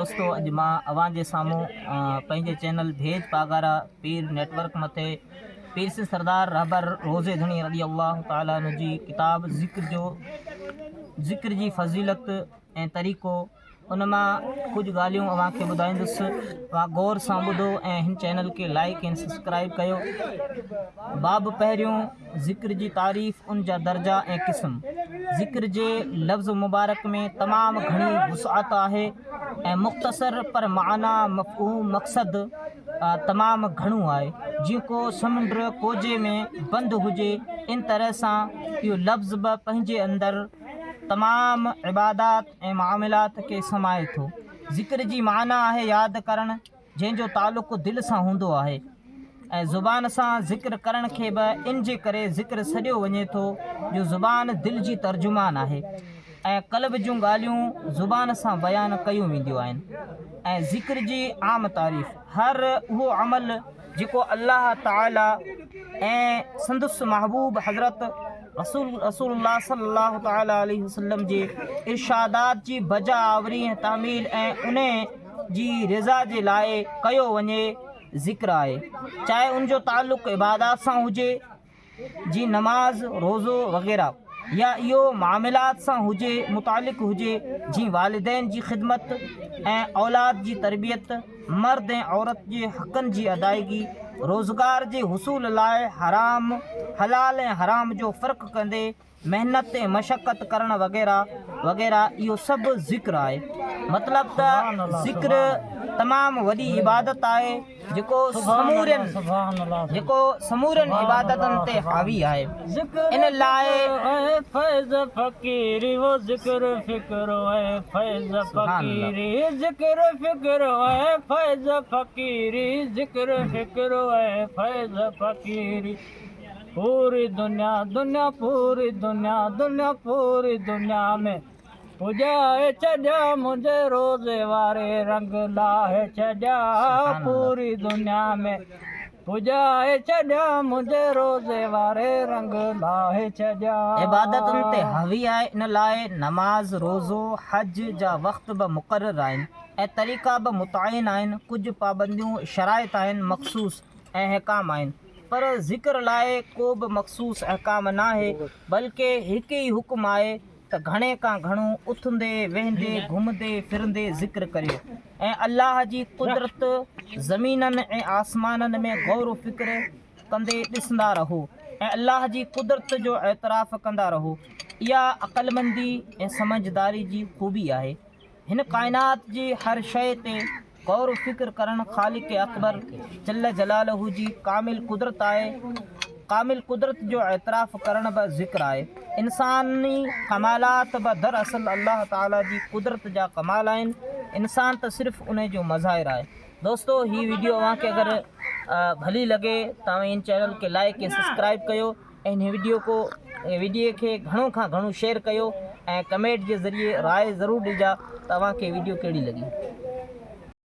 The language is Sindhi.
دوستو اڄ مان اوهان جي سامهون پنهنجي چينل ڀيڄ پاڳارا پير نيٽ ورڪ مٿي پير سين سردار رهبر روضي ڌڻي رضي الله تعالٰي عنه جي ڪتاب ذڪر جو ذڪر جي فضيلت ۽ طريقو ان مان ڪجهه ڳالهيون اوهان کي ٻڌائيندس اوهان غور سان ٻڌو ۽ هن چينل کي لائڪ ۽ سبسڪرائب ڪيو. باب پهريون، ذڪر جي تعريف ان جا درجا ۽ قسم. ذڪر جي لفظ مبارڪ ۾ تمام گهڻي وسعت آهي ۽ مختصر پر معنيٰ مفهوم مقصد تمام گهڻو آهي جيئن ڪو سمنڊ ڪوجي ۾ بند هجي ان طرح سان اهو لفظ به پنهنجي اندر تمام عبادات ۽ معاملات کي سمائي ٿو. ذڪر جي معنيٰ آهي ياد ڪرڻ، جنهن جو تعلق دل سان هوندو آهي ۽ زبان سان ذڪر ڪرڻ کي به ان جي ڪري ذڪر سڏيو وڃي ٿو جو زبان دل جي ترجمان آهي ۽ قلب جون ڳالهيون زبان سان بيان ڪيون وينديون آهن ۽ ذڪر جي عام تعريف هر اهو عمل جيڪو الله تعالي ۽ سندس محبوب حضرت رسول رسول الله صلي الله تعالي عليه وسلم جي ارشادات جي بجا آوري ۽ تعميل ۽ ان جي رضا جي لاء ڪيو وڃي ذڪر آهي چاهي ان جو تعلق عبادات سان هجي جي نماز، روزو وغيره يا اهو معاملات سان هجي متعلق هجي جي والدين جي خدمت ۽ اولاد جي تربيت، مرد ۽ عورت جي حقن جي ادائگي، روزگار جي حصول لاء حرام، حلال ۽ حرام جو فرق ڪندي محنت ۽ مشقت ڪرڻ وغيره وغيره اهو سڀ ذڪر آهي. مطلب ته ذڪر تمام وڏي عبادت آهي جيڪو سمورين جيڪو سمورين عبادتن تي حاوي آهي. ان لاء. فيض فقيري و ذڪر فڪر ۽ فيض فقيري ذڪر فڪر ۽ فيض فقيري ذڪر فڪر ۽ فيض فقيري. پوري دنيا دنيا پوري دنيا دنيا پوري دنيا ۾ پڄائي ڇڏيا منهنجي روزي واري رنگ لاهي ڇڏيا پوري دنيا ۾ پڄائي ڇڏيا منهنجي روزي واري رنگ لاهي ڇڏيا. عبادتن تي حاوي آهي ان لاء نماز، روزو، حج جا وقت به مقرر آهن ۽ طريقا به متعين آهن ڪجهه پابنديون شرائط آهن مخصوص ۽ احڪام آهن. پر ذڪر لاء ڪو به مخصوص احڪام ناهي، بلڪه هڪ ئي حڪم آهي ته گهڻي کان گهڻو اٿندي، ويهندي، گهمندي ڦرندي ذڪر ڪريو ۽ الله جي قدرت زمينن ۽ آسمانن ۾ غور و فڪر ڪندي ڏسندا رهو ۽ الله جي قدرت جو اعتراف ڪندا رهو. اها عقلمندي ۽ سمجهداري جي خوبي آهي. هن ڪائنات جي هر شيء تي غور و فڪر ڪرڻ خالق اڪبر جل جلاله جي ڪامل قدرت آهي. ڪامل قدرت جو اعتراف ڪرڻ به ذڪر آهي. انساني ڪمالات به دراصل الله تعاليٰ جي قدرت جا ڪمال آهن. انسان ته صرف انهي جو مظاهر آهي. دوستو هي ويڊيو اوهان کي اگر ڀلي لڳي ته اوهين هن چينل کي لائيڪ ۽ سبسڪرائيب ڪيو. ۽ هن وڊيو ڪو وڊيو کي گهڻو کان گهڻو شيئر ڪيو ۽ ڪمينٽ جي ذريعي راء ضرور ڏجا ته اوهان کي وڊيو ڪهڙي لڳي.